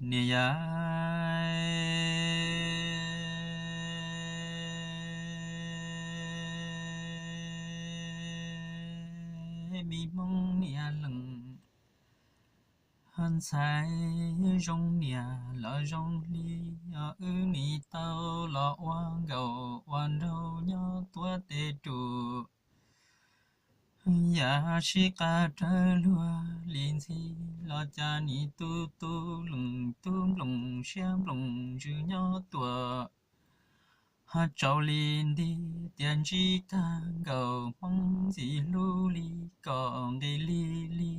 Niam yau, me Hmoob niam leej, ntxhais zoo niam los zoo li, wb nim tau los ua nkaus ua nraug nyob tuav tes rum. Yam sib qab rawv luag li ntxhi los cas nim tu tu leej tub nploos siab nploos ntsws nyob tuam. Ho tsaus li nti tias ntsib tag nkaus Hmoob ntxim hlub li kom nqis lig li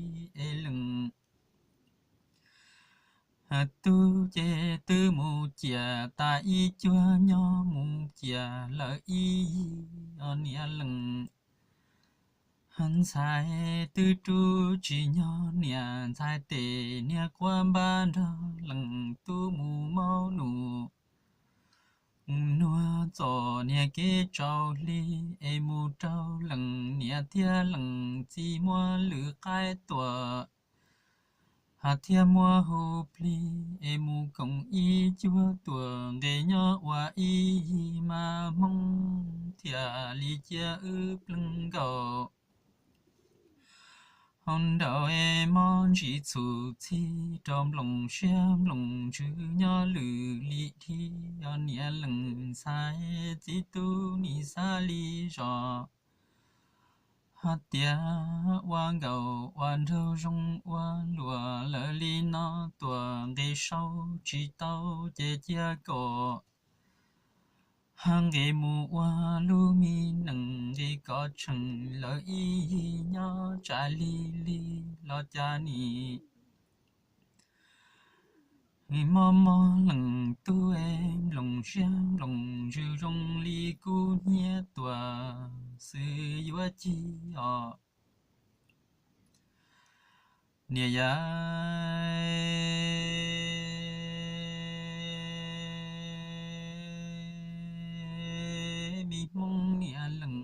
es leej tub ces twb mus ciam tas ib cuag nyob mus ciam lawm ib yig os niam leej. Ntxhais twb rub tsis nyog niam ntxhais tes niag quab npab nrog leej tub mus maub num. Nuag txom niag kev tsaus hli es mus raug leej niam thiab leej txiv muab lwm qaib tuam. Hos thiaj muab hu plig es mus koom ib cuag tuam nqes nyob ua ib yig mas Hmoob thiaj li cia wb pleeg nkaus. Hos nraum es mob ntsis txhum txhij rau nploos siab nploos ntsws nyob lwm li dhia os niam leej. Ntxhais txiv tub nim xav li zos hais tias ua nkaus ua nraug zoo ua luam lawm li no tuam nqis sau tsis tau ces cia kom nqis mus ua lub me neej nqis kom tseem lawm ib yig nyob tsam lig lig los cas nim mob mob leej tub es nploos siab nploos ntsws zoo li kub hnyiab tuam xwb yuav cig os niam yau, me Hmoob niam leej.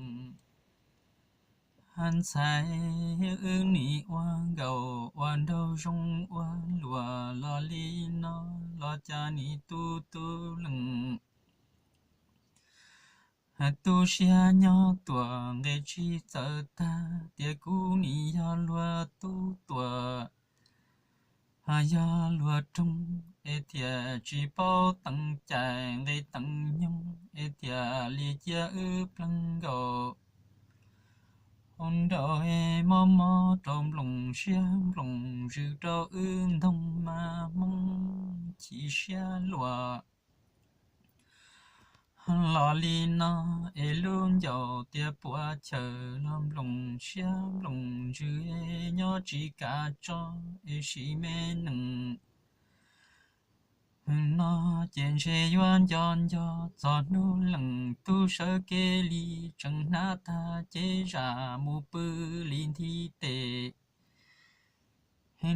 Ntxhais wb nim ua nkaus ua nraug zoo ua luam los li no los cas nim tu tu leej tu siab nyob tuam nqis tsis txawm tag tias kuv nim yog luag tub tuam. Yog luag roog es thiaj tsis paub teem cai nqis teem nyoog es thiaj li cia wb pleeg nkaus. Hos nraum es mob mob rau nploos siab nploos ntsws rau wb ntoog mas Hmoob chim siab luam los li no es lub ncauj tias puas chaw los nploos siab nploos ntsws nyob tsis kav tso es sim me neej no ces ntshe yuav nco nco txog hnub leej tub sawv kev li tseem hnav tag cev zam mus pw li nthi tes.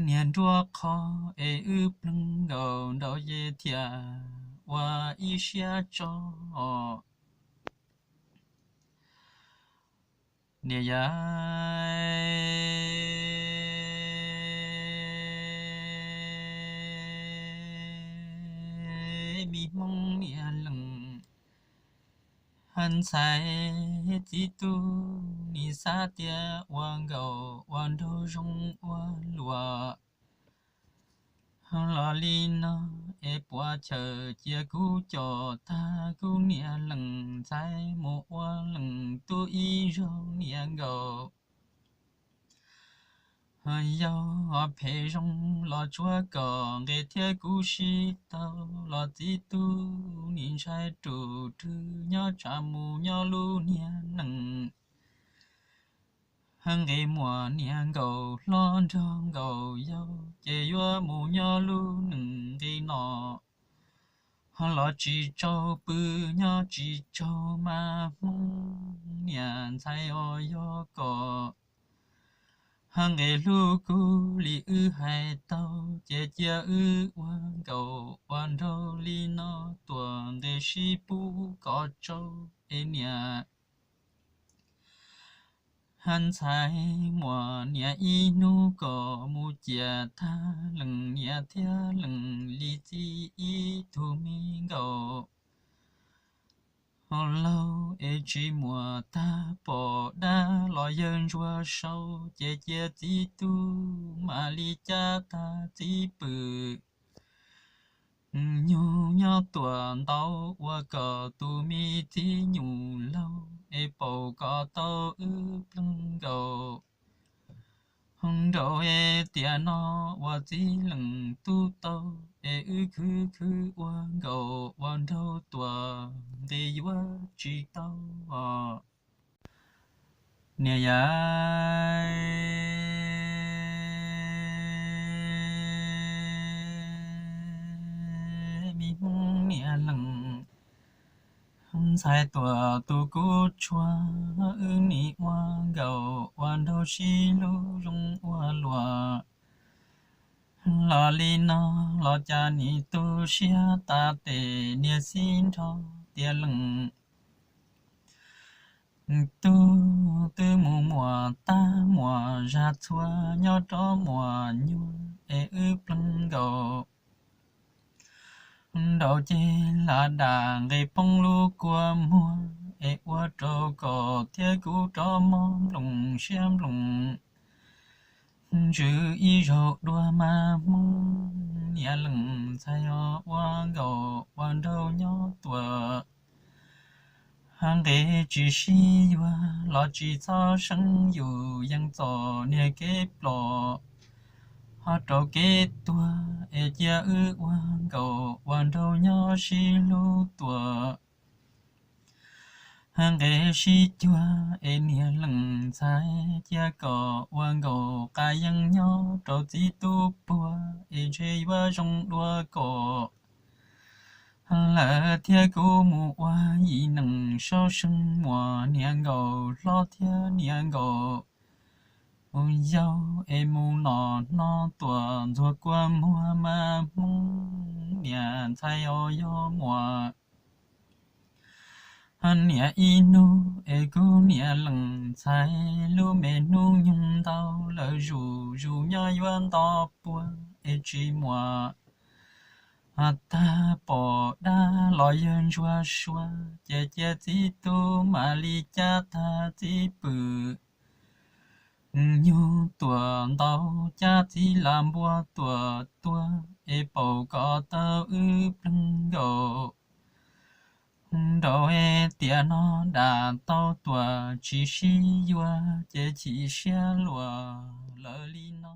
Niag nruab qhov es wb pleeg nkaus nraum ces thiaj ua ib siab tso niam yau, me Hmoob niam leej. Ntxhais txiv tub nim xav tias ua nkaus ua nraug zoo ua luam los li no es puas chaw cia kuv coj tag kuv niam leej ntxhais mus ua leej tub ib zaug niam nkaus. Yog phem zoo los tsuav kom nqis thiab kuv sib tau los txiv tub nim ntshai ruj rwg nyob tsam mus nyob lub niag neej nqis muaj niam nkaus hlob nrog nkaus yau ces yuav mus nyob lub neej nqis no los tsis tsaug pw nyob tsis tsaug mas Hmoob niam ntxhais os yog kom nqis hlub kuv li wb hais tau ces cia wb ua nkaus ua nraug li no tuam nqis sib pub kom tsaug es niam Ntxhais muam niam ib hnub kom mus ciam tag leej niam thiab leej li txiv ib tug me nkauj laug es tsis muaj tag pom dab los yawg ntsuag sau ces cia txiv tub mam li cab tag txiv pwm nyuj nyob tuam ntaub ua kom tus me txiv nyuj laug es paum kom tau wb pleeg nkaus. Nraud es tiam no ua txiv leej tub tau es wb khwv khwv ua nkaus ua nraug tuam nqi yuav tsis tau niam yau. Me Hmoob niam leej ntxhais tuam tus kub tshua, wb nim ua nkaus ua nraug sib hlub zoo ua luaj. Los li no los cas nim tu siab tas tes niam xib nrog tiam leej tub twb mus muam tab muam zag txhua nyob rov muam nyuag es wb pleeg nkaus. Nraud ces lam dam nqis poob lub kua muag es ua rau koj thiab kuv rov mob nplooj siab nplooj ntsws ib zaug dua mas Hmoob niam leej ntxhais os ua nkaus ua nraug nyob tuam nqis tsis sib yuav los tsis txhob seeb yus yeej txom niag kev plom ho rau kev tuag es cia wb ua nkaus ua nraug nyob sib hlub tuam nqis sib cuag es niag leej ntxhais cia kom ua nkaus qas yeej nyob rau txiv tub puag es ntshe yuav zoo dua kom lawv thiab kuv mus ua yim neeg saub seej muam niam nkaus hlob thiab niam nkaus yau es mus nom hno tuam ntxuag kua muag mas Hmoob niam ntxhais os yog muam niam ib hnub es kuv niam leej ntxhais lub me hnub nyoog ntau lawm zus zus nyob yuav nto puag es tsis muam tag pom dab los yawg ntsuag sua ces cia txiv tub mam li cab tag txiv pwm nyuj tuam ntaub cab txiv lam npua tuam tuag es paum kom tau wb pleeg nkaus. Nraud es tiam no dam tau tuam tsis sib yuav ces chim siab luam lawm li no.